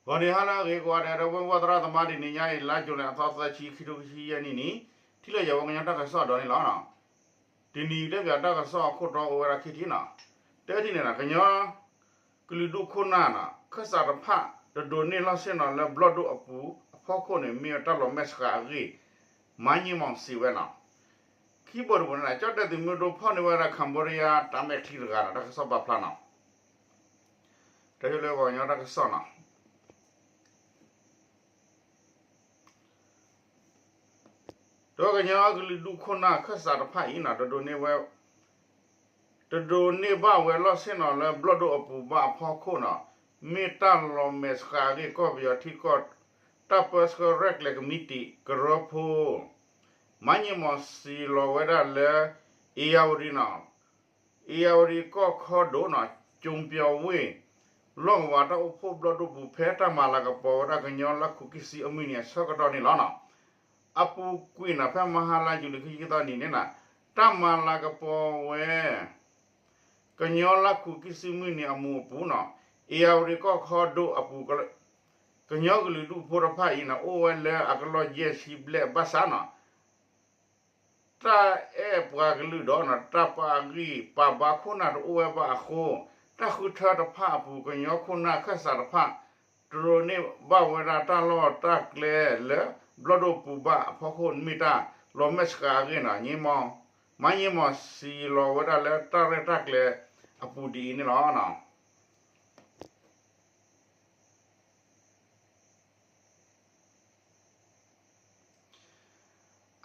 ဂီၤနံၤဟါလၢအဂ့ၤကိးဂၤဒဲး ဒီပုၢ်ဝဲၢ်သရၣ်သမါ တနံၤညါအံၤ လါယူၤလံ အသီသၢဆံ ခံထိခံဆံယဲၢ်နံၣ်န့ၣ် ထံၣ်လိာ်ယၤဝဲကညီတၢ်ကစီၣ်ဒီးန့ၣ်လီၤ. တနံၤအံၤတကးတၢ်ကစီၣ်အခိၣ်တီအိၣ်ဝဲဒၣ်ခံထံၣ်န့ၣ်, တထံၣ်န့ၣ် ကညီကလုာ်ဒူၣ်ခိၣ်နၢ်န့ၣ် ခၢၣ်စးတဖၣ် တဒိးန့ၢ်လီၢ်ဆ့ၣ်နီၤလၢဘျီၣ်ဒိၣ်အပူၤအဖီခိၣ်န့ၣ် မ့ၢ်ဝဲတၢ်လီၤမဲာ်ဆှးအဂ့ၢ် မါယ့မီၤစံးဝဲန့ၣ်. ခံဘိတဘိန့ၣ် ကၠီၣ်တဲၣ်သုးမုၢ်ဒိၣ်ဖီၣ်န့ၢ်ဝဲဒၣ် Cambodia တၢ်မဲာ်ချံတဂၤန့ၣ် တၢ်ကစီၣ်ပာ်ဖျါန့ၣ်. တၢ်လၢပှၤကညီတၢ်ကစီၣ်န့ၣ် ဒီးကညီကလုာ်ဒူၣ်ခိၣ်နၢ်ခၢၣ်စးတဖၣ်အံၤန့ၣ် တဒိးန့ၢ်ဝဲ တဒိးန့ၢ်ဘၣ်ဝဲလီၢ်ဆ့ၣ်နီၤလၢဘျီၣ်ဒိၣ်အပူၤဘၣ်အဖီခိၣ်န့ၣ် မ့ၢ်တၢ်လီၤမဲာ်ဆှးအဂ့ၢ် ကီၢ်ပယီၤထံကီၢ်တၢ်ပၢဆှၢရဲၣ်ကျဲၤကမံးတံာ်ကရၢဖိ မါယ့မီၤစံးလီၤဝဲဒၣ်လၢ အ့ၣ်ယၣ်ဝတံၤန့ၣ် အ့ၣ်ယၣ်ဝတံၤကီၢ်ခီဒိၣ်န့ၣ် ကၠိပျီၤဝ့ၢ် လီၢ်ကဝီၤတၢ်အိၣ်ဖှိၣ်ဘျီၣ်ဒိၣ်ပူၤ ဖဲတၢ်မၤလၤကပီၤဝဲဒၣ်ကညီလါခူးကံၢ်စံအမုၢ်နံၤအဆၢကတီၢ်န့ၣ်လီၤ. အပူၤကွံာ်န့ၣ် ဖဲမဟါလါယူၤလံ ခံဆံသီနံၤန့ၣ် တၢ်မၤလၤကပီၤဝဲ ကညီလါခူးကံၢ်စံမုၢ်နံၤအမူးအပူၤန့ၣ် အ့ၣ်ယၣ်ဝတံၤကီၢ်ခီဒိၣ်အပူၤ ကညီကလုာ်ဒူၣ်ဖိတဖၣ်အံၤန့ၣ် အိၣ်ဝဲလၢအကလီၢ်ယဲၢ်ဆံဘျဲၣ်ဘၣ်ဆၣ်န့ၣ် တၢ်အဲၣ်ပှၤကလုာ်ဒီး တၢ်ပာ်ဂံၢ်ပာ်ဘါခိၣ်နၢ်တအိၣ်ဝဲဘၣ်အဃိ တၢ်ဃုထၢတဖၣ်အပူၤ ကညီခိၣ်နၢ်ခၢၣ်စးတဖၣ် တဒိးန့ၢ်ဘၣ်ဝဲဒၣ်တၢ်လီၢ်တၢ်ကျဲလၢ ဘျီၣ်ဒိၣ်ပူၤဘၣ်အဖီခိၣ် မ့ၢ်တၢ်လီၤမဲာ်ဆှးအဂ့ၢ်န့ၣ် မါယ့မီၤစံးလီၤဝဲဒၣ်လၢတၢ်ရဲၣ်တၢ်ကျဲၤအပူၤဒ်အံၤန့ၣ်လီၤ.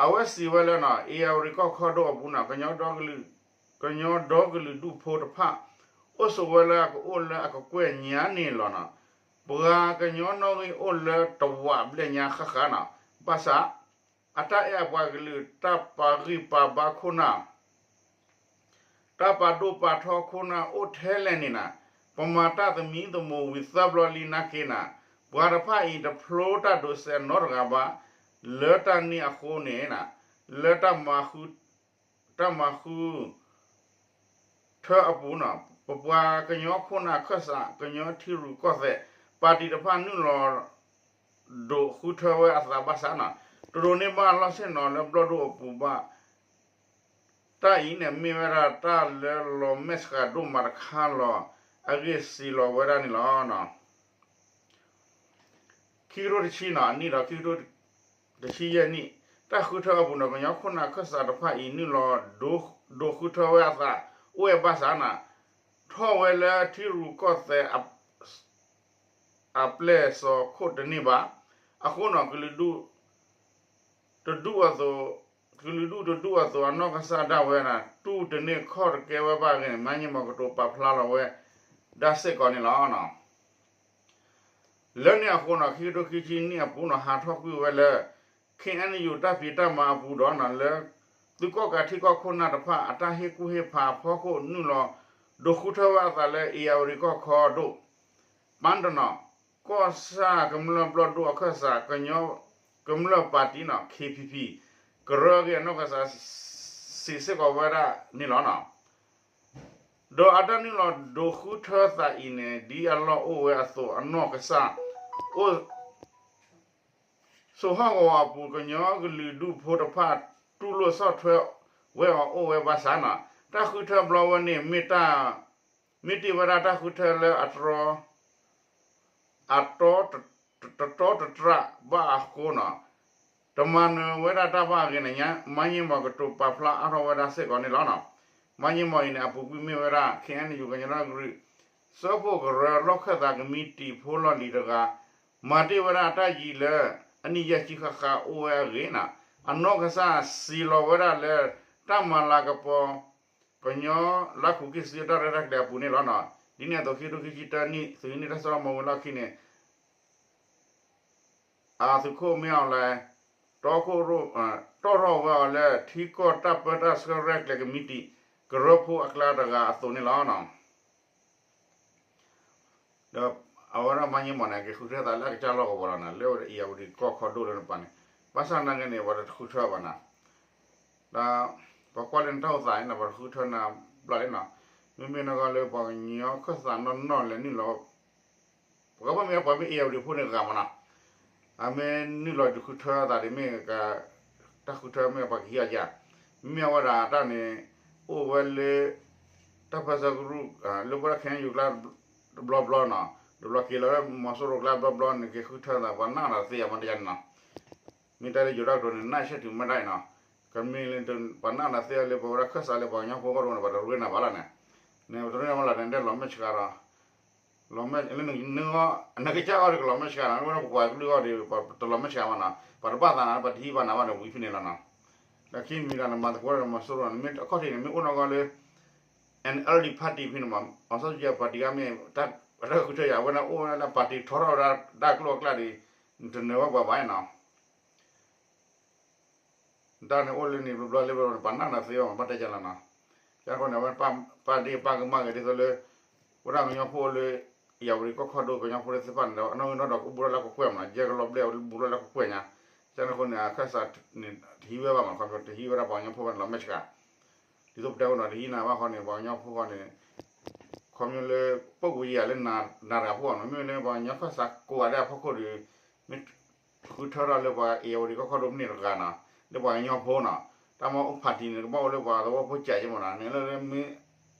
အဝဲစံးဝဲလၢ အ့ၣ်ယၣ်ဝတံၤကီၢ်ခီဒိၣ်အပူၤန့ၣ် ကညီဒီကလုာ်ဒူၣ်ဖိတဖၣ် အိၣ်ဆိးဝဲလၢအကအိၣ်လၢအကကွဲၢ်ညါန့ၣ်လီၤ. ပှၤကညီနီၣ်ဂံၢ်အိၣ်လၢတဝးဘျဲၣ်ညါဃၣ်ဃၣ်န့ၣ် ဘၣ်ဆၣ် အတၢ်အဲၣ်အပှၤကလုာ် တၢ်ပာ်ဂံၢ်ပာ်ဘါခိၣ်နၢ် တၢ်ပာ်ဒိၣ်ပာ်ထီခိၣ်နၢ်အိၣ်ထဲလဲၣ်န့ၣ်န့ၣ် ပမၤတၢ်သမံသမိးဝံၤသၢဘျီလံနာ်က့န့ၣ် ပှၤတဖၣ်အံၤတဖျိတၢ်ဒိးစဲးနီတဂၤဘၣ် လၢတၢ်န့ၣ်အဃိန့ၣ် လၢ တၢ်မၤဃုထၢအပူၤန့ၣ် ပပှၤကညီခိၣ်နၢ်ခၢၣ်စး ကညီထံရူၢ်ကီၢ်သဲး ပၣ်တံၣ်တဖၣ်နုာ်လီၤ ဒိးဃုထၢဝဲအသးဘၣ်ဆၣ်န့ၣ် တဒိးန့ၢ်ဘၣ်လီၢ်ဆ့ၣ်နီၤလၢဘျီၣ်ဒိၣ်အပူၤဘၣ် တၢ်အံၤန့ၣ် မ့ၢ်ဝဲဒၣ်တၢ်လၢလီၤမဲာ်ဆှးဒိၣ်မးတခါလီၤအဂ့ၢ်စံးလီၤဝဲဒၣ်န့ၣ်လီၤ. ခံကထိတဆံန့ၣ် အနံၣ်ဒီးခံကထိတဆံယဲၢ်နံၣ် တၢ်ဃုထၢအပူၤန့ၣ် ကညီခိၣ်နၢ်ခၢၣ်စးတဖၣ်အံၤ နုာ်လီၤဒိးဃုထၢဝဲအသး အိၣ်ဝဲဘၣ်ဆၣ်န့ၣ် ထီၣ်ဝဲလၢထံရူၢ်ကီၢ်သဲး အပျဲၢ်စီၤခိၣ်တန့ၢ်ဘၣ်. အဃိန့ၣ် ကလုာ်ဒူၣ်တဒူၣ်အသိး ကလုာ်ဒူၣ်တဒူၣ်အသိးအနီၢ်ကစၢ်ဒၣ်ဝဲန့ၣ် တူၢ်တန့ၢ်ခီၣ်တကဲဝဲဘၣ်အဂ့ၢ်န့ၣ် မါယ့မီၤကတိၤပာ်ဖျါလီၤဝဲဒၣ်စ့ၢ်ကီးန့ၣ်လီၤ. လၢန့ၣ်အဃိန့ၣ် ခံကထိခံဆံနံၣ်အပူၤန့ၣ် ဟးထီၣ်ကွံာ်ဝဲလၢ ခ့ၣ်အဲၣ်ယူၣ် တၢ်ဖံးတၢ်မၤအပူၤဒီးန့ၣ် လၢသုးကီၣ်ကးထံကီၢ်ခိၣ်နၢ်တဖၣ် အတၢ်ဟ့ၣ်ကူၣ်ဟ့ၣ်ဖးအဖီခိၣ် နုာ်လီၤဒိးဃုထၢဝဲအသးလၢ အ့ၣ်ယၣ်ဝတံၤကီၢ်ခီဒိၣ် ပၣ်တနီၤ ကီၢ်ဆၣ်ကမျၢၢ်ဘျီၣ်ဒိၣ်အခၢၣ်စး ကမျၢၢ်ပၣ်တံၣ်န့ၣ် ခ့ၣ်ပံၣ်ပံၣ် ကရၢအဂ့ၢ် အနီၢ်ကစၢ်စံးစ့ၢ်ကီးဝဲဒၣ်န့ၣ်လီၤ. ဒီးအတၢ်နုာ်လီၤဒိးဃုထၢသးအံၤန့ၣ် ဒ်အလီၢ်အိၣ်ဝဲအသိး အနီၢ်ကစၢ်အိၣ် ဆိးဟီၣ်ကဝီၤအပူၤ ကညီကလုာ်ဒူၣ်ဖိတဖၣ် တူၢ်လိာ်ဆီၣ်ထွဲဝဲအီၤအိၣ်ဝဲဘၣ်ဆၣ်န့ၣ် တၢ်ဃုထၢဘျီဝဲန့ၣ် မ့ၢ်တၢ် မ့ၢ်တ့ၢ်ဝဲဒၣ်တၢ်ဃုထၢလၢအတြီ အတြီ တတြီတတြၢ်ဘၣ်အဃိန့ၣ် တမၤနၢၤဝဲဒၣ်တၢ်ဘၣ်အဂ့ၢ်န့ၣ် မါယ့မီၤကတိၤပာ်ဖျါအါထီၣ်ဝဲဒၣ်စ့ၢ်ကီးန့ၣ်လီၤ. မါယ့မီၤအံၤန့ၣ် အပူၤကွံာ်မ့ၢ်ဝဲဒၣ် ခ့ၣ်အဲၣ်ယူၣ် ကညီဒီကလုာ် စၢဖှိၣ်ကရၢ လီၢ်ခၢၣ်သးကမံးတံာ်ဖိလီၢ်လံၤတဂၤ မၤတ့ၢ်ဝဲဒၣ်တၢ်ယံၤလၢ အနံၣ်ယဲၢ်ဆံဃၣ်ဃၣ်အိၣ်ဝဲအဂ့ၢ်န့ၣ် အနီၢ်ကစၢ်စံးလီၤဝဲဒၣ်လၢ တၢ်မၤလၤကပီၤ ကညီလါခူးကံၢ်စံတၢ်ရဲၣ်တၢ်ကျဲၤအပူၤန့ၣ်လီၤ. ဒ်န့ၣ်အသိး ခံကထိခံဆံတၢနံၣ် သုးဟံးန့ၢ်တၢ်စိတၢ်ကမီၤဝံၤလီၢ်ခံန့ၣ် အသုးခိၣ်မ့ၢ်အီၤလဲၣ် တီခိၣ်ရိၣ် တီၣ်ထီၣ်ဝဲအီၤလၢ ထံကီၢ်တၢ်ပၢတၢ်ဆှၢရဲၣ်ကျဲၤကမံးတံာ် ကရၢဖိအကျါတဂၤအသိးန့ၣ်လီၤ. ဒီးအဝဲဒၣ်မါယ့မီၤန့ၣ် ကဃုထၢသးလၢအကစၢ်လီၢ်ကဝီၤလီၤန့ၣ် လၢဝဲဒၣ်အ့ၣ်ယၣ်ဝတံၤကီၢ်ခီဒိၣ်လၢနပၤန့ၣ် ဘၣ်ဆၣ်သနာ်က့န့ၣ် ပှၤတဃုထၢဘၣ်နၤ ဒီးပကွၢ်လၢနတၢ်အိၣ်သးန့ၣ် ပှၤတဃုထၢနၤဘျီလံနီၤ မ့မ့ၢ်နဂီၢ်လၢပှၤကညီခၢၣ်သးနီၢ်နီၢ်လဲၤနုာ်လီၤ ကဘၣ်မ့ၢ်ပှၤမ့ၢ် ဧရာဝတီဖိန့ၣ် ဂၤမးနီၤ, အမ့ၢ်နုာ်လီၤတဃုထၢသးဒ်မ့ၢ် တၢ်ဃုထၢမ့ၢ်ပှၤကဟံးအီၤယၤ, မ့မ့ၢ်အဝဲဒၣ်တၢ်န့ၣ် အိၣ်ဝဲလၢ တၢ်ပၢဆှၢကရူၢ် လၢပဝဲဒၣ် ခဲအံယူၤ ကျါ ဘျီဘျီနီၤ, တဘျီက့ၤလီၤလၢမီၤစိရိၤကျါဘျီဘျီန့ၣ် က့ၤဃုထၢသး ပှၤနာ်အီၤသ့အမၤတယါန့ၣ်နီၤ, မ့ၢ်တၢ်လၢယိၤတၢ်ကတိၤန့ၣ် နာ်ဆဲးတုၤမ့ၢ်ဒၣ်အံၤနီၤ, ကမ့ၢ်လၢ ပှၤနာ်အီၤသ့လၢပဝဲဒၣ်ခၢၣ်စးလၢပှၤကညီဖိအဂီၢ်တအိၣ်န့ၣ် ပှၤတရ့နၤဘၣ်လီၤန့ၣ်, န့ၣ်ပတရ့နၤဘၣ်လီၤန့ၣ် ဒဲလီၤမဲာ်ဆှးဒီး လီၤမဲာ်လၢနဂီၢ် နကစၢ်အဂီၢ်ဒီးကလီၤမဲာ်ဆှးနီၤ, လၢဝဲဒၣ်ပပှၤကလုာ်အဂီၢ်ဒီး ပတလီၤမဲာ်ဆှးဘၣ်နီၤ, ပှၤတဘၣ်သးနၤ ပှၤတဟံးဘၣ်နၤဘၣ်ဒီးဝံၤဖဲန့ၣ်လီၤနီၤ, လၢခံမံၤလၢနမၤသကိးဒီးမီၤစိရိၤန့ၣ် မ့ၢ်အခီၣ်ထံးန့ၣ် မ့ၢ်အိၣ်နီၢ်ကီၢ်လၢ NLD party ဖဲန့ၣ်မး အောင်ဆန်းစုကြည် party ကမ့ၢ် တၢ်ဃုထၢယၤ အဝဲန့ၣ်အိၣ်ဝဲဒၣ်လၢ party ထီထီၣ်ဝဲဒၣ်တၢ်ကျိၤအကျဲဒီး နတနၢၤဝဲပှၤဘၣ်နီၤ တၢ်န့ၣ်အိၣ်လၢန့ၣ်ဘျီဘျီလၢဘျီ ပှၤနာ်နၤသ့အီၤ ဘၣ်တဲယါလီၤနီၤ, ကဲအဃိန့ၣ် အဝဲပာ်ဒ့ၣ်ပာ်ကမၣ်ဂ့ၤဒ်သိးလၢ ဝဲဒၣ်ကညီဖိလၢ ယၤဝတံၤကီၢ်ခီၣ်ဒိၣ်ကညီဖိသ့ၣ်တဖၣ်န့ၣ်ဒီး အနီၢ်ဂံၢ်နီၢ်ဒွးကအိၣ်ဘူးထီၣ်လၢကကွဲၢ်မးနီၤ, ယဲၢ်ကလီၤဘျဲၣ်ဝဲလၢဘူးထီၣ်လၢကကွဲၢ်ညါ, ကဲန့ၣ်အဃိန့ၣ် အခၢၣ်စးန့ၣ် တဟံးဝဲဘၣ်မး ခီဖျိတဟံးဝဲဒၣ်ပှၤကညီဖိဘၣ်န့ၣ် လီၤမဲာ်ဆှး, ဒ်သိးပတဲအိၣ်နီၤ တဟံးနၤဘၣ်ဃီန့ၣ် ပှၤကညီဖိဃီန့ၣ် ခီဖျိလၢ ပှၤကူၤယၤလၢနၤတဂၤဖိအီၤနီၤ, မ့မ့ၢ်လၢပှၤကညီခၢၣ်စးကိးဂၤဒဲးအဖီခိၣ်ဒီး မ့ၢ်ဃုထၢထီၣ်လၢပှၤ ဧရာဝတီကီၢ်ခီၣ်ဒိၣ်မ့ၢ်တဂၤနီၤ, လၢပှၤကညီဖိနီၤ, တၢ်မ့ၢ်အိၣ် party န့ၣ် ကဘၣ်အိၣ်လၢပှၤသဝီဖိကးယဲမးနီၤ, န့ၣ်လၢမ့ၢ်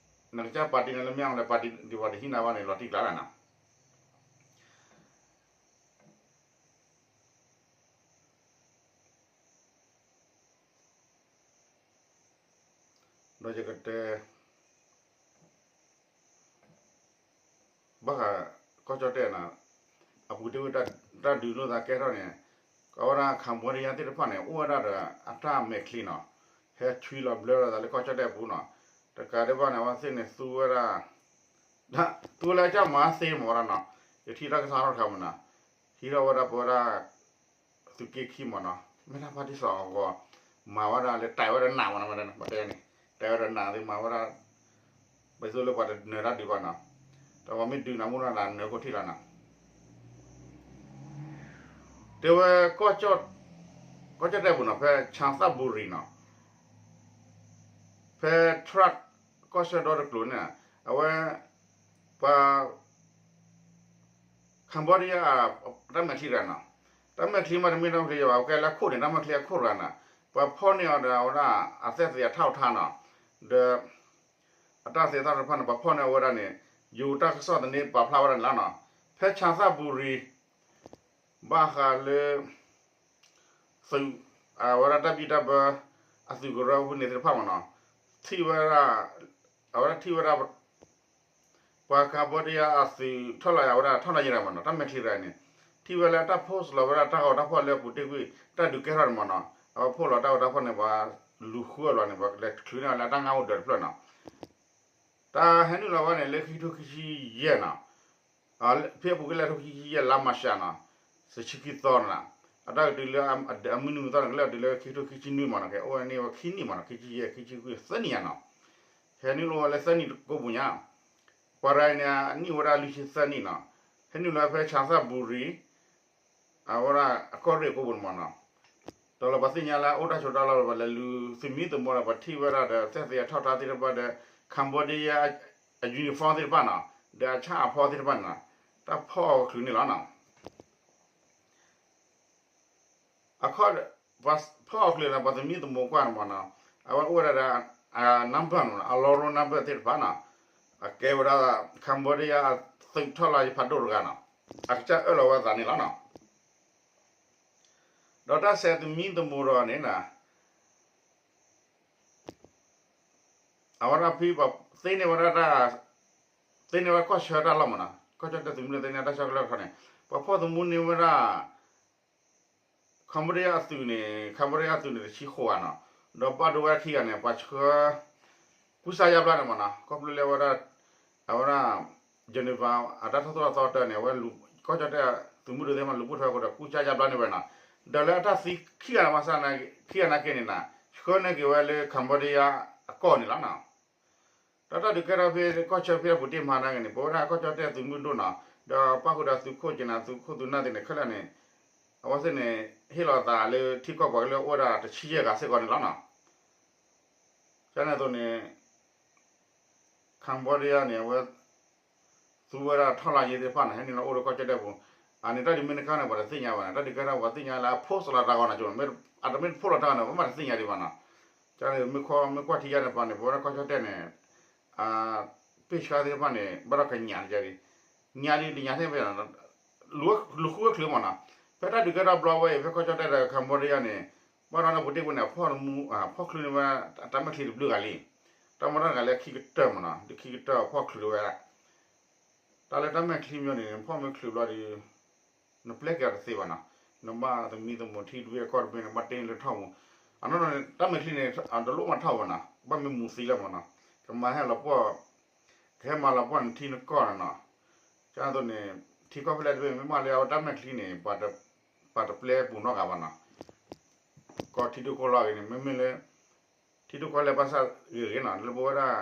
နကစၢ် party န့ၣ်လၢမ့ၢ်အီၤလၢ party ဒ်ပှၤတဟံးနၤဘၣ်န့ၣ် လီၤတံၢ်ကျါလီၤနီၤ ဒီးယကတဲ ဘၣ်ဃး ကီၢ်ကၠီၣ်တဲၣ်နီၤ, အပူၤတ့ၢ်ဝဲတၢ်ဒုးလိာ်သးကဲထီၣ်န့ၣ်, အဝဲဒၣ် Cambodia သ့ၣ်တဖၣ်န့ၣ် အိၣ်ဝဲဒၣ်ဒီးအတၢ်မဲာ်ချံနီၤ, ဟဲဆွံလီၤဘျၢလီၤသးလၢကီၢ်ကၠီၣ်တဲၣ်ပူၤနီၤ, တကးဒံးဘၣ်န့ၣ် အဝဲသ့ၣ်န့ၣ်သူဝဲဒၣ် သူဝဲလၢအကၢ်မၤသ့မးဝဲဒၣ်နီၤ, ယထံၣ်တၢ်ကစီၣ်ထီၣ်တခါမးနီၤ, ဟံးထီၣ်ဝဲဒၣ်ပဝဲဒၣ် သုးက့ခံမးနီၤ, မ့ၢ်တၢ်ဖါတံၢ်စီၤအဂီၤ, မၤဝဲဒၣ်လၢတၢ်ဝဲဒၣ်နးမးနီၤ, မ့ၢ်တဲန့ၣ်, တၢ်ဝဲဒၣ်နးသ့ၣ်မၤဝဲဒၣ်, ပသိလၢပှၤတနၢၤတၢ်ဒုးဘၣ်နီၤ, ဒီးပှၤမ့ၢ်ဒုးနၤမ့ၢ်နီၤ နၢၤခိၣ်ထံၣ်လီၤနီၤ တဲဝဲ ကီၢ်ကၠီၣ်တဲၣ်ပူၤနီၤ, ဖဲ ဆၣ်သၣ်ဘူရံၤ နီၤ, ဖဲ truck ကီၢ်ဆၢဒီတကျိၤန့ၣ်, အဝဲ ပှၤ Cambodia တၢ်မဲာ်ချံတဂၤနီၤ, တၢ်မဲာ်ချံမ့တမ့ၢ်တၢ်မဲာ်ချံဘၣ်, အဝဲကဲလၢအခိၣ်န့ၣ် တၢ်မဲာ်ချံအခိၣ်တဂၤနီၤ, ပှၤဖီၣ်န့ၢ်အီၤဒီးအဝဲဒၣ် အသက်သေအထောက်အထားနီၤ, ဒီး အတၢ်သ့ၣ်တဖၣ်န့ၣ် ပှၤဖီၣ်န့ၢ်အဝဲဒၣ်န့ၣ်, ယိၤတၢ်ကစီၣ်သန့ပာ်ဖျါဝဲဒၣ်န့ၣ်လီၤနီၤ, ဖဲ ဆၣ်သၣ်ဘူရံၤ ဘၣ်ဃးလၢ သုး အဝဲဒၣ်တၢ်ဘံၣ်တၢ်ဘၢ အသုးကရၢဖိန့ၣ်သ့ၣ်တဖၣ်မးနီၤ, ထံၣ်ဝဲဒၣ် အဝဲဒၣ်ထံၣ်ဝဲဒၣ် ပှၤ Cambodia အသုးထီၣ်လီၤယၤဝဲဒၣ် ထီၣ်လီၤယၤမးနီၤ, တၢ်မဲာ်ချံတဂၤန့ၣ်, ထံၣ်ဝဲလၢတၢ် post လီၤဝဲဒၣ်တၢ်ဂီၤတၢ်ဖီၣ်လၢအပူၤတ့ၢ်ကွံာ် တၢ်ဒုးကဲထီၣ်န့ၣ်မးနီၤ, အဝဲ post လီၤတၢ်ဂီၤတၢ်ဖီၣ်န့ၣ် ပှၤလူၤဃုအီၤလီၤန့ၣ် ပှၤလဲၤချုးန့ၢ်အီၤလၢအတၢ်ငါအိၣ်ဒၢးတဖျၢၣ်နီၤ, တၢ်ဟဲနုာ်လီၤဝဲန့ၣ် လၢခံကထိခံဆံယဲၢ်နီၤ, ဖဲအပူၤကွံာ်လၢခံကထိခံဆံယဲၢ် လါမၢ်ၡးနီၤ, တဆံခံသီန့ၣ်, အတၢ်ကတုၤလၢ အမုၢ်နံၤမုၢ်သီန့ၣ် ကလဲၤတုၤလၢခံကထိခံဆံနွံမးနီၤ, ကဲအိၣ်ဝဲန့ၢ်ဝဲခံနံၣ်မးနီၤ, ခံဆံယဲၢ် ခံဆံခွံ သၢနံၣ်ညါနီၤ, ဟဲနုာ်လီၤဝဲလၢသၢနံၣ်ကိးပူၤညါ, ပှၤတဂၤအံၤန့ၣ် အနံၣ်ဝဲဒၣ်လွံၢ်ဆံသၢနံၣ်နီၤ, ဟဲနုာ်လီၤဝဲဖဲ ဆၣ်သၣ်ဘူရံၤ အဝဲဒၣ်အကီၢ်ရ့ၣ်ကိးပူၤန့ၣ်မးနီၤ, ဒီးလၢပှၤသ့ၣ်ညါလၢအအိၣ်တၢ်ဆိးတၢ်လီၢ်လၢပှၤလဲၤလူၤသမံသမိးဒီး ပှၤထံၣ်ဝဲဒၣ်ဒီး သက်သေအထောက်အထားသ့ၣ်တဖၣ်ဒီး Cambodia အ uniform သ့ၣ်တဖၣ်နီၤ, ဒီးအဆၣ်အဖီသ့ၣ်တဖၣ်န့ၣ်နီၤ, တၢ်ဖီၣ်အီၤချုးန့ၣ်လီၤနီၤ. အခီ ဖီၣ်အီၤချုးန့ၣ် ပှၤသမံသမိးကွၢ်န့ၣ်မးနီၤ, အဝဲအိၣ်ဝဲဒၣ်ဒီး number နီၤ, အ lottery number သ့ၣ်တဖၣ်နီၤ, အကဲဝဲဒၣ် Cambodia အသုးထီၣ်လီၤယဖးဒိၣ်တဂၤနီၤ, အကစၢ်အၢၣ်လီၤဝဲအသးန့ၣ်လီၤနီၤ. ဒီးတၢ်ဆဲးသမံသမိးဒီးန့ၣ်နီၤ အဝဲဒၣ်ဖဲပှၤသ့န့ၢ်ဝဲဒၣ်တၢ် သ့န့ၢ်ဝဲကီၢ်ဆၢတၢ်လီၢ်မးနီၤ, ကီၢ်ကၠီၣ်တဲၣ်သုးမုၢ်ဒိၣ်သ့န့ၢ်တၢ်ဆၢကတီၢ်တခီန့ၣ်, ပှၤဖီၣ်သမူန့ၢ်ဝဲဒၣ် Cambodia အသုးန့ၣ်, Cambodia အသုးန့ၣ် တဆံဃိးဂၤနီၤ, ဒီးဘၣ်ဒိဝဲခံဂၤန့ၣ် ပှၤဆှၢ ကူစါယါဘျါန့ၣ်မးနီၤ, ခီဖျိလၢဝဲဒၣ် အဝဲဒၣ် Geneva အတၢ်ထီၣ်သီအသီတၢ်န့ၣ် အဝဲ ကီၢ်ကၠီၣ်တဲၣ်သုးမုၢ်ဒိၣ်သ့ၣ်မး လူၤပိၢ်ထွဲအဃိဒီး ကူစါယါဘျါန့ၢ်ဝဲနီၤ, ဒီးလၢအတၢ်သံခံဂၤန့ၣ် ဘၣ်ဆၣ် ခံဂၤနာ်က့န့ၣ်နီၤ, ဆှၢန့ၢ်က့ၤဝဲလၢ Cambodia အကီၢ်န့ၣ်လီၤနီၤ. ဒီးတၢ်ဒုးကဲထီၣ်ဖဲကီၢ်ဆၢဖဲအပူၤတ့ၢ်မးနာ်က့န့ၣ် ပဝဲဒၣ်ကီၢ်ကၠီၣ်တဲၣ်သုးမုၢ်ဒိၣ်နီၤ, ဒီးပၣ်ဃုာ်ဒီးသုးခိၣ်က့ၤနၤ သုးခိၣ်သုးနၢ်သ့ၣ်န့ၣ် ခဲလၢာ်န့ၣ် အဝဲသ့ၣ်န့ၣ် ဟ့ၣ်လီၤသးလၢထံကီၢ်ပှၤကလုာ်အိၣ်ဝဲဒၣ်တဆံယဲၢ်ဂၤစ့ၢ်ကီးန့ၣ်လီၤနီၤ. ကန့ၣ်အသိးန့ၣ် Cambodia န့ၣ် အဝဲ သုး သူဝဲဒၣ်ထီၣ်လါယ့သ့ၣ်တဖၣ်န့ၣ် ဟဲနုာ်လီၤအိၣ်လၢကီၢ်ကၠီၣ်တဲၣ်ပူၤ, အန့ၣ်တၢ်ဒုးမ့ၢ်တခါန့ၣ် ပှၤတသ့ၣ်ညါဘၣ်န့ၣ်, တၢ်ဒုးကဲထီၣ်ပှၤသ့ၣ်ညါလၢအ post လီၤတၢ်ဂီၤန့ၣ်ကၠိန့ၣ်, အတမ့ၢ်တ post လီၤတၢ်ဂီၤန့ၣ် ပမ့ၢ်တသ့ၣ်ညါဒံးဘၣ်နီၤ, ကန့ၣ်မ့ၢ်ကွၢ်ထံယါန့ၣ်ပှၤန့ၣ် ပဝဲဒၣ်ကီၢ်ကၠီၣ်တဲၣ်န့ၣ် ပ့ၢ်ဆှါသ့ၣ်တဖၣ်န့ၣ် ဘၣ်ဒီးကညးန့ၣ်ကန့ၣ်, ညါဒ်တညါသ့ၣ်ဖဲ လူၤဃုဝဲချုးမ့ၢ်နီၤ, ဖဲတၢ်ဒုးကဲထီၣ်ဘျီဝဲအံၤ ဖဲကီၢ်ကၠီၣ်တဲၣ်ဒီး Cambodia န့ၣ်, ဘၣ်ဒီးန့ၣ်ပူၤတ့ၢ်ပူၤန့ၣ် အဖီၣ်မူ ဖီၣ်ချုးန့ၢ်ဝဲ တၢ်မဲာ်ချံတဘျုးဂၤလံ, တၢ်မၤတၢ်တဂၤလၢခံကတၢၢ်မ့ၢ်နီၤ, လၢခံကတၢၢ်ဖီၣ်ချုးဝဲ တၢ်လၢတၢ်မဲာ်ချံမ့ၢ်န့ၣ် နဖီၣ်မ့ၢ်ချုးဘျီဒီး နပျဲက့ၤအီၤတသ့ဘၣ်နီၤ, နဘၣ်သမံသမိးထံတဘ့ၣ်ကီၢ်တဘ့ၣ်န့ၣ် ဘၣ်တ့န့ၢ်လၢထီၣ်ပူၤ, အနီၢ်နီၢ်န့ၣ် တၢ်မဲာ်ချံန့ၣ် တလိၣ်မၤထီၣ်ဘၣ်နီၤ, ဘၣ်မ့ၢ်မူၤသံလၢမ့ၢ်နီၤ, ကမၤဟဲလီၤပှီၢ်, ကဟဲမၤလီၤပှီၢ်နထံနကီၢ်န့ၣ်နီၤ, ကသိးန့ၣ် ထံကီၢ်ဖဲလဲၣ်တဘ့ၣ် မ့ၢ်မးလၢအဝဲတၢ်မဲာ်ချံန့ၣ် ပှၤတပျဲပူၤနီတဂၤဘၣ်နီၤ, ကီၢ်ထံဒိၣ်ကီၢ်လီၢ်ဂ့ၤန့ၣ် မ့မ့ၢ်လၢ ထံဒိၣ်ကီၢ်လဲၢ်ဘၣ်ဆၣ်ဂ့ၤဂ့ၤနီၤ, လၢပဝဲဒၣ်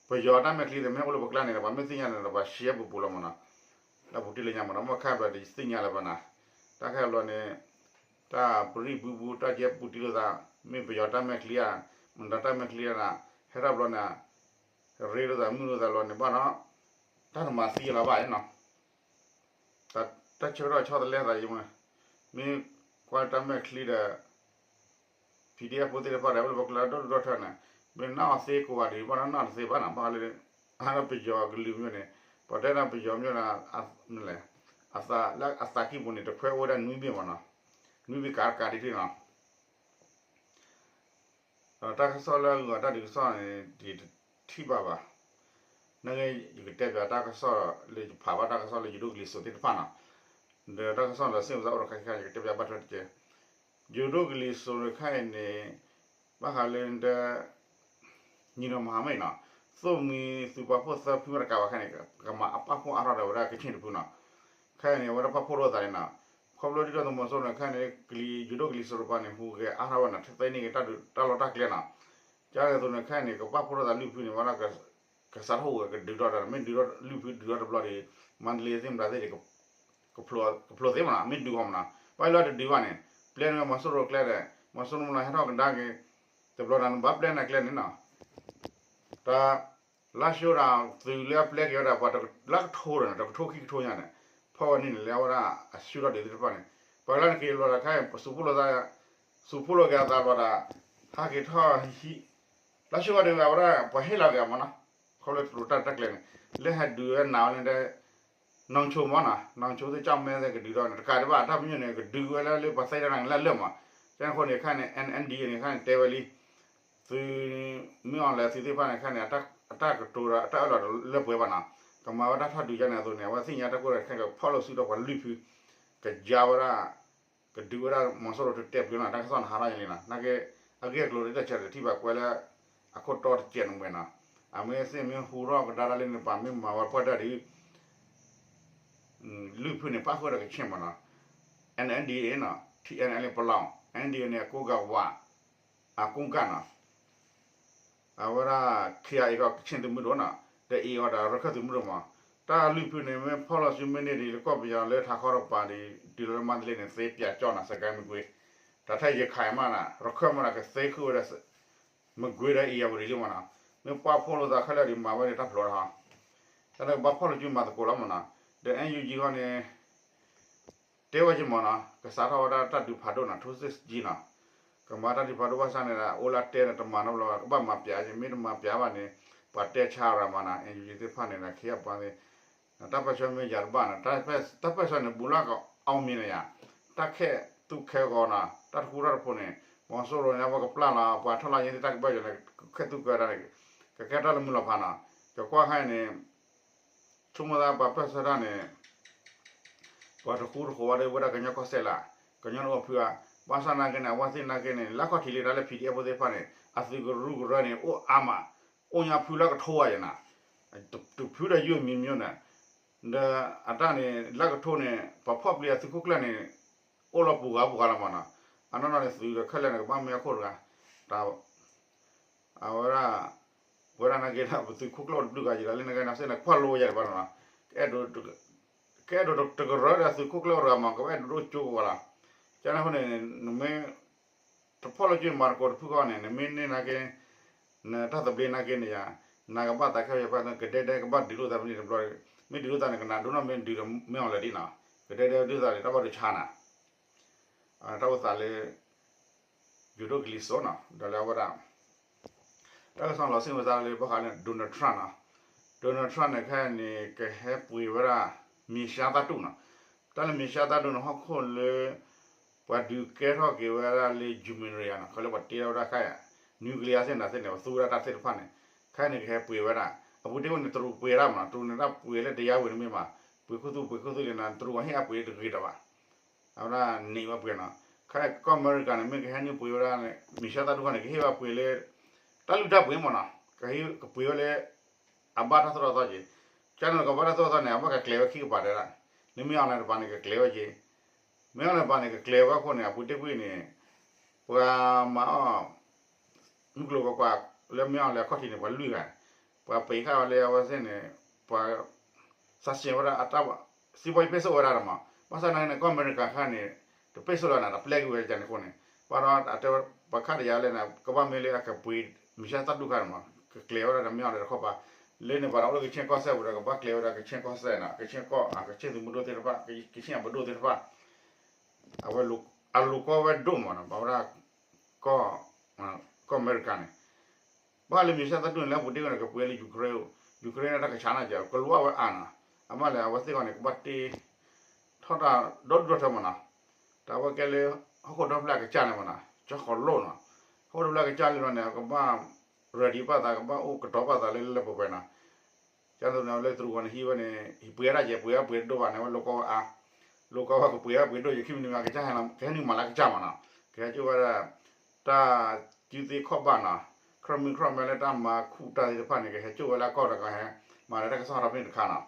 ပယီၤတၢ်မဲာ်ချံသ့ၣ် မ့ၢ်အိၣ်လၢပကျါန့ၣ်ဒီး ပှၤမ့ၢ်သ့ၣ်ညါန့ၣ်ဒီး ပှၤရှဲပူၤပူၤလီၤမ့ၢ်နီၤ, တၢ်ပူၤတ့ၢ်လၢညါမ့ၢ်နီၤ, မ့ၢ်ခါဘျီဒီးသ့ၣ်ညါလၢၤဘၣ်နီၤ, တၢ်ခဲဘျီန့ၣ် တၢ်ပရံၣ်ဘုဘု တၢ်ကဲပူၤတ့ၢ်လိာ်သး, မ့ၢ်ပယီၤတၢ်မဲာ်ချံဧါ, မတၤတၢ်မဲာ်ချံဧါ, ဟဲထီၣ်ဘျီန့ၣ် ရ့လိာ်သးမုာ်လိာ်သးလီၤန့ၣ်ဘၣ်နီၤ, တၢ်တမၤသံလၢၤဘၣ်နီၤ တၢ်ဆၢကတီၢ်ဆီတလဲသးယမ့ၢ်, မ့ၢ်ကွၢ်တၢ်မဲာ်ချံဒီး PDF ဖိသ့ၣ်တဖၣ်ဒီး အိၣ်လၢပကျါဒီဒူၣ်ဒီထၢန့ၣ်, မ့ၢ်နာ်အီၤသ့ကိးဂၤဒံး ဘၣ်နီၢ်နီၢ်တသ့ဘၣ်နီၤ, ဘၣ်ဃးလၢ အဟးဒီးပယီၤကလုာ်မ့ၢ်န့ၣ်, ပှၤတဲန့ၣ်ပယီၤမ့ၢ်န့ၣ်, အသးလၢအသးကံၢ်ပူၤန့ၣ် တခွဲအိၣ်ဝဲဒၣ်နွံဘ့ၣ်မ့ၢ်နီၤ, နွံဘ့ၣ်ကးတကးဒံးထံၣ်နီၤ ဒီးတၢ်ကစီၣ်လၢအဂုၤအတၢ်ဒုးကစီၣ်န့ၣ် ယတထံၣ်ဘၣ်ဘၣ်, နာ်က့ ယကတဲပၠးတၢ်ကစီၣ်လၢယဖးဘၣ်တၢ်ကစီၣ်လၢယဒိၣ်ကလံၤစိးသ့ၣ်တဖၣ်နီၤ, ဒီးတၢ်ကစီၣ်လၢစ့ၣ်ပသးအိၣ်ဒီးခဲခါ ယကတဲပၠးဘၣ်ထွဲတက့ၢ်, ယဒိၣ်ကလံၤစိးတခါအံၤန့ၣ်, ဘၣ်ဃးလၢ ညီနီၤမၤမ့ၢ်နီၤ, သိၣ်မှံသုးပာ်ဖှိၣ်သၢဖုမ့ၢ်တကးဘၣ်ခဲန့ၣ် ကမၤအပာ်ဖှိၣ်အါထီၣ်ဒီးဝဲဒၣ်ကချ့ၣ်တဖုနီၤ, ခဲအံၤန့ၣ် အဝဲဒၣ်ပာ်ဖှိၣ်လိာ်သးန့ၣ်နီၤ, ခီဖျိဒ်သိးသုးမီၤစိရိၤန့ၣ် ခဲအံၤန့ၣ် ကလံၤ ယဒိၣ်ကလံၤစိးတပၤန့ၣ် ဟူးဂဲၤအါထီၣ်ဝဲနီၤ, ထဲသ့န့ၣ်က့ၤတၢ်လီၢ်တၢ်ကျဲနီၤ, ကန့ၣ်အသိးန့ၣ် ခဲအံၤန့ၣ် ကပာ်ဖှိၣ်လိာ်သးလွံၢ်ဖုန့ၣ် ဝဲဒၣ် ကစးထီၣ်ဟူးဂဲၤကဒုးထီၣ်ဒီး မ့ၢ်ဒုးထီၣ်လွံၢ်ဖုဒုးထီၣ်တဘျီဒီး မါတလ့သ့ၣ်မတၤသ့ၣ်န့ၣ် ကဖျိးသ့မ့ၢ်နီၤ, မ့ၢ်ဒုးဃီမ့ၢ်နီၤ, ဘၣ်လၢတဒုးဘၣ်န့ၣ် ပျဲန့ၢ်ဝဲမီၤစိရိၤကျဲဒီး မီၤစိရိၤမ့ၢ်နီၤ ဟဲထီၣ်ကဒါက့ၤ တဘျီဒီး နဘၣ်ပျဲနၤကျဲန့ၣ်နီၤ, တၢ် လါၡိဒၣ် သုးလၢအပျဲက့ၤဝဲဒၣ် ပှၤလၢကထိဒီးန့ၣ် တကထိခံကထိညါန့ၣ် ဖီၣ်ဝဲန့ၣ်န့ၣ် လၢအဝဲဒၣ်အဆူၣ်ထီၣ်ဒံးသ့ၣ်တဖၣ်န့ၣ် ပှၤလၢနက့ၤဘျီဒီးခဲအံၤ ပစူးဖှိၣ်လိာ်သး စူးဖှိၣ်လိာ်က့ၤအသးဘျီဒီး ဟးက့ၤထီၣ်ဟံး လါၡိဝဲဒၣ် အဝဲဒၣ်ပှၤဟ့ၣ်လီၤက့ၤအမ့ၢ်နီၤ ခီဖျိတရူးတၢ်တၢ်ကျဲန့ၣ် လၢဟဲဒုးဝဲနၤဝဲန့ၣ်ဒီး နီၢ်ဆိမ့ၢ်နီၤ နီၢ်ဆိသ့ၣ်ကၠီၣ်မဲသ့ၣ်ကဒုးထီၣ်န့ၣ် တကးဒံးဘၣ် တၢ်ပညိၣ်န့ၣ် ကဒုးဝဲလၢလၢပှၤသ့ၣ်တဖၣ်န့ၣ်လၢလၢာ်မး ကန့ၣ်အဃိန့ၣ် ခဲအံၤန့ၣ် NNDA န့ၣ် ခဲအံၤန့ၣ် တဲဝဲလံ သုး မ့ၢ်အီၤလဲၣ် သုးသ့ၣ်တဖၣ်န့ၣ် ခဲအံၤန့ၣ် အတၢ်ကတိၤဒီး အတၢ်အၢၣ်လီၤတလၢပှဲၤဘၣ်နီၤ ကမၤဝဲတၢ်ထီၣ်ဒုးယါန့ၣ်အသိးန့ၣ် အဝဲသ့ၣ်ညါတၢ်ကိၢ်ဒီး ခဲအံၤကဖီၣ်လိာ်စုဒီးပှၤလွံၢ်ဖု ကယါဝဲဒၣ် ကဒုးဝဲဒၣ်မီၤစိရိၤတတဲာ်ပျုၤနီၤ တၢ်ကစီၣ်န့ၣ်ဟးထီၣ်ညါလံနီၤ နာ်က့ အဂ့ၢ်အကျိၤဒ်တၢ်ဆၢတထံၣ်ဘၣ်ကွဲးလၢ အခိၣ်တီတစဲးန့ၣ်ဝဲနီၤ အမ့ၢ်သ့ၣ်မ့ၢ်ဟူထီၣ်ကဒါတၢ်လၢန့ၣ် ပှၤမ့ၢ်မၤဝဲပှၢ်တၢ်ဒ် လွံၢ်ဖုန့ၣ် ပၣ်ဃုာ်ဒီးကခ့ၣ်မးနီၤ NNDA နီၤ TNLA ပလီၢ် NDA န့ၣ် အကိးဂၤဝး အကိးဂၤနီၤ အဝဲဒၣ် KIA ကီး ကခ့ၣ်သုးမုၢ်ဒိၣ်နီၤ ဒီး AA အီၤဒီး ရခၢၣ်သုးမုၢ်ဒိၣ်မး တၢ်လွံၢ်ဖုန့ၣ် မ့ၢ်ဖီၣ်လီၤစုမ့ၢ်န့ၢ်ဒံးလၢကီၢ်ပယီၤလၢထးခီတပၤဒီး တုၤလီၤလၢမါတလ့န့ၣ် သ့ပၠးကၠီၣ်နီၤ စကဲမကွ့ တၢ်ထဲယခးမးနီၤ ရခၢၣ်မးနီၤ ကသ့ဃုာ်ဝဲဒၣ် မကွ့ဒီး အံၤယဝဲဒ်လံမးနီၤ မ့ၢ်ပာ်ဖှိၣ်လိာ်သးခဲလၢာ်ဒီးမၤဝဲန့ၣ်တၢ်ဖျိးတဟီ တၢ်န့ၣ်ကဘၣ်ဖီၣ်လိာ်စုမၤသကိးလီၤမးနီၤ ဒီး NUG ဃီန့ၣ် တဲဝဲက့ၤမးနီၤ ကစးထီၣ်ဝဲဒၣ်တၢ်ဒုးဖးဒိၣ်နီၤ ထူစ့ၣ်ကၠံနီၤ ကမၤတၢ်ဒုးဖးဒိၣ်ဘၣ်ဆၣ်န့ၣ်ဒီး အိၣ်လၢတဲန့ၣ် တမၤနီတဘျီ ကဘၣ်မၤပၠးက့ၤ မ့ၢ်တမၤပၠးဘၣ်န့ၣ် ပှၤတဲဆါရၤမးနီၤ NUG သ့ၣ်တဖၣ်န့ၣ်ဒီး ခ့အပှၤသ့ၣ် တၢ်ပၢၢ်ဆၢမ့ၢ်ယၤတဘၣ်နီၤ တၢ်ပၢၢ်ဆၢန့ၣ် ဘူးလၢကအောင်မြင်န့ၣ်ယၤ တၢ်ခဲသူၣ်ခဲဂီၤနီၤ တၢ်တဃူတၢ်တဖိးန့ၣ် မီၤစိရိၤန့ၣ် အဝဲကပျၢ်လီၤ ပှၤထီၣ်လါယ့သ့ၣ်တၢ်ကဘၢၣ်ယိၤန့ၣ် ခဲသူၣ်ခဲတၢ်န့ၣ် ကကဲတၢ်လၢမုၢ်လီၤဖးနီၤ ကကွၢ်ခဲအံၤန့ၣ် ဆိကမိၣ်သးပှၤပၢၢ်ဆၢတၢ်န့ၣ် ပှၤတဃူတဖိးဝဲဒၣ်ဝဲဒၣ်ကညီကီၢ်စဲၣ်လၢ ကညီတအိၣ်ဖုဧါ ဘၣ်ဆၣ်နာ်က့န့ၣ် အဝဲသ့ၣ်နာ်က့န့ၣ် လၢခီၣ်ထံးလံတၢ်လၢ PDF ဖိသ့ၣ်တဖၣ်န့ၣ် အသုးကရူၢ်ကရၢန့ၣ် အိၣ်အါမး အိၣ်ညါဖုလၢကထိဝဲယဲနီၤ တဖုဒီးယုၢ်မံၤမံၤန့ၣ် ဒီးအတၢ်န့ၣ် လၢကထိန့ၣ် ပှၤဖီၣ်ပျံၤအသုးခိၣ်ကျၢၢ်န့ၣ် အိၣ်လီၤပူၤဂၤပူၤဂၤလီၤမးနီၤ အနီၢ်နီၢ်န့ၣ်သုးဒီးခဲလၢာ်န့ၣ် ကဘၣ်မ့ၢ်အခိၣ်တဂၤ တၢ် အဝဲဒၣ် ဝဲဒၣ်နာ်က့ ပသုးခိၣ်ကျၢၢ်အိၣ်တဘျုးဂၤယံၤလီၤ လၢနာ်က့န့ၣ် စ့ၢ်န့ၣ် ကွၢ်လိဝဲယၤတဘၣ်နီၤ ကအဲၣ်ဒိးတကရၢဒီးသုးခိၣ်ကျၢၢ်အိၣ်တဂၤမး ကဘၣ်အဲၣ်ဒိးဒိၣ်ကၠိကဝဲလီၤ ကန့ၣ်အဃိန့ၣ် နမ့ၢ် တဖီၣ်လိာ်စုမၤသကိးတဖုဃီန့ၣ် နမ့ၢ်န့ၢ်နာ်က့ နတၢ်သဘျ့နာ်က့န့ၣ်ယၤ နကဘၣ်သးခဲယၤဘၣ် ကဒဲဒဲကဘၣ်ဒုးလိာ်သးဖဲန့ၣ်တဘျီ မ့ၢ်ဒုးလိာ်သးန့ၣ် ကနၣ်ဒိၣ်နီၢ်မ့ၢ်ဒုးဒီးမ့ၢ်အီၤလဲၣ်ဒ်နီၤ, ကဒဲဒဲဒုးသးန့ၣ် တၢ်ဘၣ်ဒိဆါနၤ, တၢ်အိၣ်သးလၢ ယိၤဒိၣ်ကလံၤစိးနီၤ, ဒီးလၢအဝဲဒၣ် တၢ်ကစီၣ်လီၤဆ့ၣ်ဝဲသးလၢဘၣ်ဃးလၢ Donald Trump နီၤ, Donald Trump န့ၣ် ခဲအံၤန့ၣ် ကဟဲပှ့ၤဝဲဒၣ် မ့ၤရှါသၣ်တူၣ်နီၤ, တၢ်လၢမ့ၤရှါသၣ်တူၣ်န့ၣ် ဟီၣ်ခိၣ်လၢ ပှၤဒုးကဲထီၣ်က့ၤဝဲဒၣ်လၢ uranium နီၤ, ခီလၢပှၤတ့ထီၣ်ဝဲဒၣ်ခဲအံၤ nuclear သ့ၣ်န့ၣ်သ့ၣ်န့ၣ် ပသူဝဲဒၣ်တၢ်သ့ၣ်တဖၣ်န့ၣ်, ခဲအံၤန့ၣ် ကဟဲပှ့ၤဝဲဒၣ်, အပူၤတ့ၢ်ဝဲန့ၣ် တရူးပှ့ၤဒၣ်မးနီၤ, တရူးန့ၣ် တၢ်ပှ့ၤလၢတယါဝံၤန့ၣ်မ့ၢ်မး, ပှ့ၤခူသူၣ်ပှ့ၤခူသူၣ်လံနီၤ, တရူးအဟ့ၣ်အပှ့ၤတဂ့ၤဒီးဘၣ်, အဝဲဒၣ်န့ၢ်ဝဲပှ့ၤနီၤ, ခဲကီၢ်အမဲရကၤန့ၣ် မ့ၢ်ကဟဲနုာ်ပှ့ၤဝဲဒၣ် မ့ၤရှါသၣ်တူၣ်ခါန့ၣ် ကဟ့ၣ်ဝဲပှ့ၤလၢ တၢ်လုၢ်တၢ်ပှ့ၤမးနီၤ, ကဟ့ၣ်ကပှ့ၤဝဲလၢ အဘၣ်တၢ်သိၣ်တၢ်သီက့ၤ, ကန့ၣ်လီၤကဘၣ်တၢ်သိၣ်တၢ်သီန့ၣ် အဘၣ်ကကျဲၤဝဲခံကပၤတဲဒၣ်, လၢမ့ၢ်အီၤလဲၣ်တပၤန့ၣ် ကကျဲၤဝဲက့ၤ, မ့ၢ်အီၤလဲၣ်တပၤန့ၣ် ကကျဲၤဝဲအဃိန့ၣ် အပူၤတ့ၢ်ကွံာ်န့ၣ် ပှၤမၤအီၣ် မုၢ်ကျိၤဝဲၤကွာ် လၢမ့ၢ်အီၤလဲၣ်အခီၣ်ထံးန့ၣ် ပှၤလွံၢ်ဂၤ, ပှၤပံးဃာ်ဝဲလၢအဝဲသ့ၣ်န့ၣ် ပှၤ စးစဲဝဲဒၣ်အတၢ် စံးဘီယပိတ်ဆို့ဝဲဒၣ်ဒီးမး, ဘၣ်ဆၣ်နာ်က့န့ၣ် ကီၢ်အမဲရကၤခါန့ၣ် တပိတ်ဆို့လီၤန့ၣ် တပျဲက့ၤဝဲဒၣ်န့ၣ်အဃိန့ၣ်, ဘၣ်ဒီးအတဲဝဲ ပှၤခါတယါလဲၣ်န့ၣ် ကဘၣ်မ့ၢ်လၢအကပှ့ၤ မ့ၤရှါသၣ်တူၣ်ခါန့ၣ်မး ကကျဲၤဝဲဒၣ်ဒီးမ့ၢ်အီၤလဲၣ်တခီပၤ, လၢန့ၣ်ပှၤဒီးအိၣ်လၢကခ့ၣ်ကီၢ်စဲၣ်ပူၤဒီး ကဘၣ်ကျဲၤဝဲဒၣ်ကခ့ၣ်ကီၢ်စဲၣ်နီၤ, ကခ့ၣ်ကီၢ် ကခ့ၣ်သုးမုၢ်ဒိၣ်သ့ၣ်တဖၣ် ကခ့ၣ်အပဒိၣ်သ့ၣ်တဖၣ် အဝဲ အလိၤကီဝဲဒိၣ်မးနီၤ, ဘၣ်ဝဲဒၣ် ကီၢ် ကီၢ်အမဲရကၤန့ၣ်, ဘၣ်ဃးလၢမ့ၤရှါသၣ်တူၣ်န့ၣ် လၢအပူၤတ့ၢ်ဝဲန့ၣ် ကပှ့ၤလၢ Ukraine, Ukraine န့ၣ် တၢ်ကဆှၣ်န့ၣ်က ကလိၤဝဲအါနီၤ, အမ့ၢ်လဲၣ် အဝဲသ့ၣ်အီၤန့ၣ် ကဘၣ်တ့ထီၣ်တၢ်ဒီဒူၣ်ဒီထၢမးနီၤ, တၢ်ဝဲကဲလၢ ဟီၣ်ခိၣ်ဒီဖျၢၣ်အကစၢ်န့ၣ်မးနီၤ, ကၠီဃီၤလိၣ်နီၤ, ဟီၣ်ခိၣ်ဒီဖျၢၣ်အကစၢ်လံလီၤန့ၣ် ကဘၣ် ready ဘၣ်သး ကဘၣ်အိၣ်ကတီၤဘၣ်သးလၢလၢပှဲၤပှဲၤနီၤ, ကန့ၣ်လၢတရူးဝဲန့ၣ် ဟံးဝဲန့ၣ် ဟံးပှ့ၤဝဲဒၣ်ယဲ ပှ့ၤဝဲပှ့ၤတဒိၣ်ဘၣ်န့ၣ် အဝဲလိၤကီဝဲအါ, လိၤကီဝဲကပှ့ၤဝဲပှ့ၤဒိၣ်ယဲ ခံမံၤတမံၤ ကစၢ်ဟဲလီၤ ကဟဲနုာ်မၤလၢကစၢ်မးနီၤ, ကဟဲကၠိၣ်ဝဲဒၣ် တၢ်စုသ့ခီၣ်ဘၣ်နီၤ, ခရမုၢ်ခရမုၢ်လၢတၢ်မၤခူၣ်တၢ်သ့ၣ်တဖၣ်န့ၣ် ကဟဲကၠိၣ်ဝဲလၢအကီၢ်ဒီးကဟဲ မၤလၢတၢ်ကစီၣ်ထီၣ်ဖဲန့ၣ်တခါနီၤ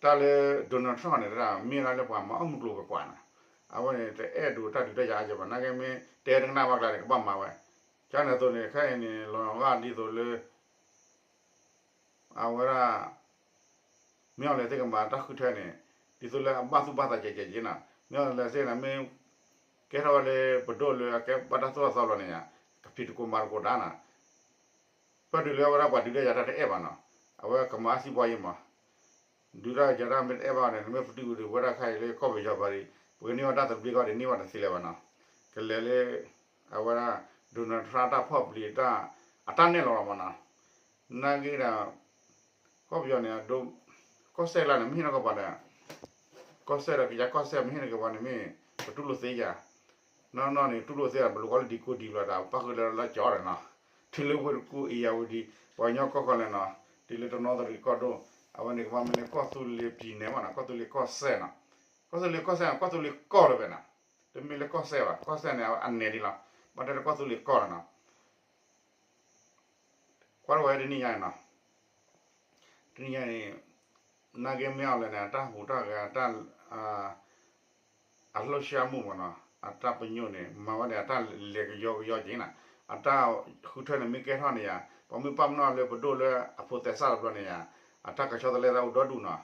တၢ်လၢ Donald Trump န့ၣ် တဒၣ်မ့ၢ်ဒၣ်လၢပှၤမၤအီၣ်မုၢ်ကျိၤဝဲၤကွာ်နီၤ, အဝဲန့ၣ် တအဲၣ်ဒိးတၢ်ဒုးတၢ်ယၤအါကဲဘၣ် နာ်က့မ့ၢ်တဲတကနၣ်ဘၣ်ကျါန့ၣ် ကဘၣ်မၤဝဲ, ကန့ၣ်အသိးန့ၣ် ခဲအံၤန့ၣ် လီၤဂာ်ဒ်သိးလၢ အဝဲဒၣ် မ့ၢ်အီၤလဲၣ်သ့ၣ်ကမၤတၢ်ဃုထၢန့ၣ် ဒ်သိးလၢအဘၣ်သူၣ်ဘၣ်သးကဲးကဲးက့ၤနီၤ, မ့ၢ်အီၤလဲၣ်သ့ၣ်န့ၣ် မ့ၢ်ကဲထီၣ်ဝဲလၢပဒိၣ်လၢအကဲဘၣ်တၢ်သိၣ်တၢ်သီလီၤန့ၣ်ယါ, ကဖံးတကိးမၤတကိးတၢ်နီၤ ပၢၢ်တုၤလၢအဝဲဒၣ်ပှၤဒုးတၢ်ယၤတၢ်တအဲၣ်ဘၣ်နီၤ, အဝဲကမၤအါစံးပှၤယံၤမး, ဒုးတၢ်ယၤတၢ်မ့ၢ်တအဲၣ်ဘၣ်န့ၣ် နမ့ၢ်ပတုာ်ဒုးဝဲဒၣ်ခါအံၤလၢကီၢ်ပယီၤပၤဒံး ပကန့ၢ်ဝဲတၢ်သဘျ့ကီၢ်ဒံးန့ၢ်ဝဲတသ့လၢၤဘၣ်နီၤ, ကလဲၤလၢ အဝဲဒၣ် Donald Trump တၢ်ဖီၣ်ပျံၤတၢ် အတၢ်နဲၣ်လီၤလီၤမးနီၤ, နာ်က့ဒီး ကီၢ်ပယီၤန့ၣ် ကီၢ်စဲၣ်လၢန့ၣ် မ့ၢ်ဟ့ၣ်နီၤကပၤဒီး ကီၢ်စဲၣ်ဒီးကယၤကီၢ်စဲၣ် မ့ၢ်ဟ့ၣ်နီၤကပၤန့ၣ်မ့ၢ် ပတူၢ်လိာ်သ့ယၤ, နီၢ်နီၢ်န့ၣ် တူၢ်လိာ်သ့ဒီး ပလိာ်ကီၢ်လၢဒံကိဒံဘျီဒီး ပၣ်ဃုာ်လၢလၢကၠီဒီးနီၤ, တုၤလၢဝ့ၢ်တကူၣ် အ့ၣ်ယၣ်ဝတံၤ ပှၤကညီကီၢ်ကီၢ်လဲၣ်နီၤ, တုၤလၢတနီသရံၣ်ကီၢ်ဒိၣ် အဝဲန့ၣ်ကဘၣ်မ့ၢ်လၢကီၢ်သူလ့ၤပံၤနဲမးနီၤ, ကီၢ်သူလ့ၤကီၢ်စဲၣ်နီၤ, ကီၢ်သူလ့ၤကီၢ်စဲၣ် ကီၢ်သူလ့ၤကီၢ်လၢၤဘၣ်နီၤ, တမ့ၢ်လၢကီၢ်စဲၣ်ဘၣ်, ကီၢ်စဲၣ်န့ၣ် အနဲဒံးလီၤ, ဘၣ်တဲလၢကီၢ်သူလ့ၤကီၢ်လီၤနီၤ ကွၢ်တဝဲတနံၣ်ညါန့ၣ်နီၤ, တနံၣ်ညါန့ၣ် နာ်က့မ့ၢ်အီၤလဲၣ်န့ၣ် အတၢ်ဟူးတၢ်ဂဲၤ အတၢ် အလှုပ်ရှားမှုမးနီၤ, အတၢ်ပညိၣ်န့ၣ် မၤဝဲန့ၣ် အတၢ်လဲၤကယီကယီက့ၤနီၤ, အတၢ်ဃုထၢန့ၣ် မ့ၢ်ကဲထီၣ်န့ၣ်ယါ, ပှၤမ့ၢ်ပာ်ပနီၣ်လၢပဒိၣ်လၢအဖိးသဲစးတဘျီန့ၣ်ယါ, အတၢ်ကဆှီသလဲသးအိၣ်ဒီဒူၣ်နီၤ,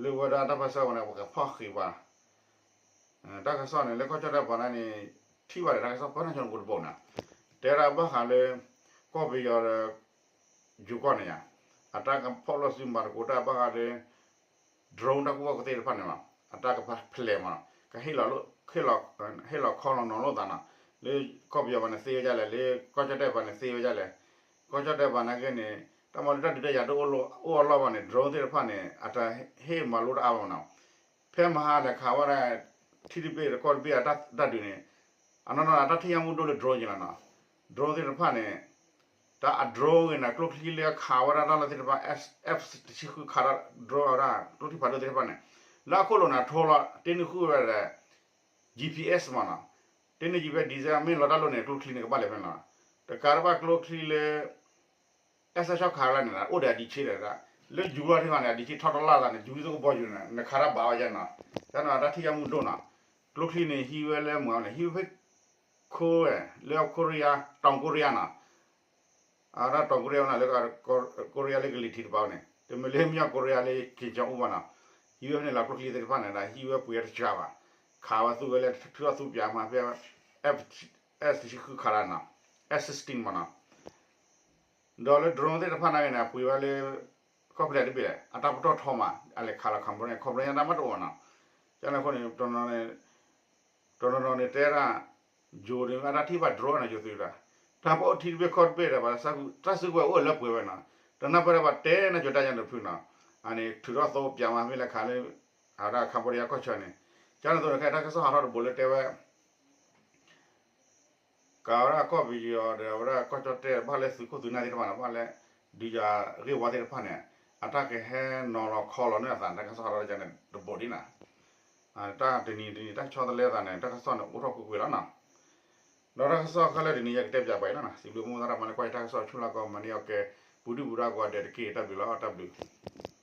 လၢဝဲဒၣ်တၢ်ပၢဆှၢဝဲန့ၣ် ပကဖီၣ်ဃံးပှၤ တၢ်ကစီၣ်န့ၣ် လၢကီၢ်ကၠီၣ်တဲၣ်ပၤန့ၣ် ထံၣ်ဘၣ်ဒီး တၢ်ကစီၣ်ပၢၢ်ထီၣ်ဆိတဘိန့ၣ်, တဲဒၣ်ဘၣ်ဃးလၢ ကီၢ်ပယီၤဒီး ယိၤကီၢ်န့ၣ်ယါ, အတၢ်ကဖီၣ်လိာ်စုမၤသကိးတၢ်ဘၣ်ဃးလၢ drone တၢ်ကူၣ်ဘၣ်ကူၣ်သ့သ့ၣ်တဖၣ်န့ၣ်လီၤ, အတၢ်ကဖးဖျဲးမးနီၤ, ကဟ့ၣ်လီၤ ဟ့ၣ်လီၤခီလီၤနီၤလိာ်သးနီၤ, လၢကီၢ်ပယီၤပၤန့ၣ်သ့ဝဲဒ်လဲၣ်, လၢကီၢ်ကၠီၣ်တဲၣ်ပၤန့ၣ်သ့ဝဲဒ်လဲၣ်, ကီၢ်ကၠီၣ်တဲၣ်ပၤနာ်က့န့ၣ် တၢ်မၤလၢတၢ်ဒုးတၢ်ယၤတအိၣ်အလီၢ်ဘၣ်န့ၣ် drone သ့ၣ်တဖၣ်န့ၣ် အတၢ်ဟ့ၣ်မၤလိတၢ်အါဘၣ်မးနီၤ, ဖဲမဟါလဲၤခးဝဲဒၣ် ထံတဘ့ၣ်ဒီးကီၢ်တဘ့ၣ်အတၢ်ဒုးန့ၣ်, အနီၢ်နီၢ်အတၢ်ထံၣ်ညါမူဒိၣ်လၢ drone က့ၤလီၤနီၤ, drone သ့ၣ်တဖၣ်န့ၣ်, တၢ်အ drone ဂ့ၤန့ၣ် ကျိချံလၢခးဝဲဒၣ်တၢ်လီၢ်သ့ၣ်တဖၣ် F တဆံဃုခးဒၣ် drone ဝဲဒၣ် ကျိချံဖးဒိၣ်သ့ၣ်တဖၣ်န့ၣ်, လၢအခိၣ်လိၤန့ၣ် ထိလီၤ တ့န့ၢ်ဃုာ်ဝဲဒၣ် GPS မးနီၤ, တ့န့ၢ် GPS ဒ်စဲမ့ၢ်လီၤတၢ်လိၣ်န့ၣ် ကျိချံန့ၣ်ကဘၣ်လဲၤဖဲန့ၣ်လီၤ, တကးတဘၣ်ကျိချံလၢ အဲၣ်စဲၣ်ဆီခးလၢန့ၣ် အိၣ်ဒီးအဒံးဆ့ဒီး, လၢယူၤလီၤထံဂီၤန့ၣ် အဒံးဆ့ထီတလၢ်သးန့ၣ် ယူၤသ့ၣ်ကဘီယူၤန့ၣ် နခးတၢ်ဘၣ်ဝဲယဲနီၤ, တၢ်နီၤတၢ်ထံၣ်ယါမူဒိၣ်နီၤ, ကျိချံန့ၣ် ဟံးဝဲလၢမုၢ်န့ၣ် ဟံးဝဲဖဲ ခိဝဲ လၢ Korea တောင်ကိုရီးယားနီၤ, အတၢ် တောင်ကိုရီးယား ဝဲန့ၣ်လၢ Korea လၢကလံၤထံးတပၤန့ၣ် တမ့ၢ်လၢ မြောက်ကိုရီးယား လၢ Kim Jong Un ဘၣ်နီၤ, ဟံးဝဲဖဲန့ၣ်လီၤ ကျိချံသ့ၣ်တဖၣ်န့ၣ်ဒီး ဟံးဝဲပှ့ၤတစှၤဘၣ်, ခးဝဲသူဝဲလၢထုးထီၣ်သူပၠးမးဖဲ F တဆံဃုခးတၢ်နီၤ, F sixteen မးနီၤ, ဒီးလၢ drone သ့ၣ်တဖၣ်နာ်က့န့ၣ် အပှ့ၤဝဲလၢ ကီၢ်ဖဲလဲၣ်တဘ့ၣ်လဲၣ် အတၢ်ပတီၢ်ထီမး အလဲၤခးလီၤ Cambodian, Cambodian တၢ်မ့ၢ်တအိၣ်နီၤ, ကန့ၣ်အဃိန့ၣ် တနီၤနီၤန့ၣ်တဲဒၣ် ယိၤန့ၣ် အတၢ်ထံၣ်ဘၣ် drone နီၤ ယိၤသုးတၢ်, တၢ်ပအိၣ်ထံတဘ့ၣ်ကီၢ်တဘ့ၣ်ဒီး ဘၣ်တၢ်စုကဝဲၤအိၣ်လၢပှဲၤဝဲနီၤ, တနၢ်ပၢၢ်ဒၣ်ဘၣ်တဲန့ၣ် ကၠီၤတၢ်ယါန့ၣ်ဖုနီၤ, အန့ၣ်ထုးထီၣ်သိပၠးမး မ့ၢ်လဲၤခးလၢ အဝဲဒၣ် Cambodia ကီၢ်ဆၢန့ၣ်, ကန့ၣ်အသိးန့ၣ် ခဲအံၤတၢ်ကစီၣ်ဟးထီၣ်တဘိးလၢတဲဝဲ ကးဝဲဒၣ်ကီၢ်ပယီၤဒီး အဝဲဒၣ်ကီၢ်ကၠီၣ်တဲၣ် ဘၣ်လၢသုးခိၣ်သုးနၢ်သ့ၣ်တဖၣ်န့ၣ် ဘၣ်လၢ ဒုးယၤဂ့ၢ်ဝီသ့ၣ်တဖၣ်န့ၣ် အတၢ်ကဟဲနီၤလီၤခီလီၤန့ၢ်အသးန့ၣ် တၢ်ကစီၣ်ဟးထီၣ်တကန့ၣ်တဘိးဒ်န့ၣ်, တၢ်တနံၤတနံၤတၢ်ဆီတလဲသးန့ၣ် တၢ်ကစီၣ်န့ၣ်အိၣ်ထီၣ်ကွ့ၢ်ကွ့ၢ်လီၤနီၤ, ဒီးတၢ်ကစီၣ်ခဲလၢာ်တနံၤအံၤ ယကတဲပၠးပှဲၤအံၤလီၤနီၤ, စံးဘျုးမိၢ်သရၣ်မၤန့ၢ်ကွၢ်ယတၢ်ကစီၣ်ဆူလၢကီၢ် မၤန့ၢ်အီၤကဲ ပူၤဒုၣ်ပူၤဒါကိးဂၤဒဲးတက့ၢ် တၢ်ဘျုးလီၤ တၢ်ဘျုး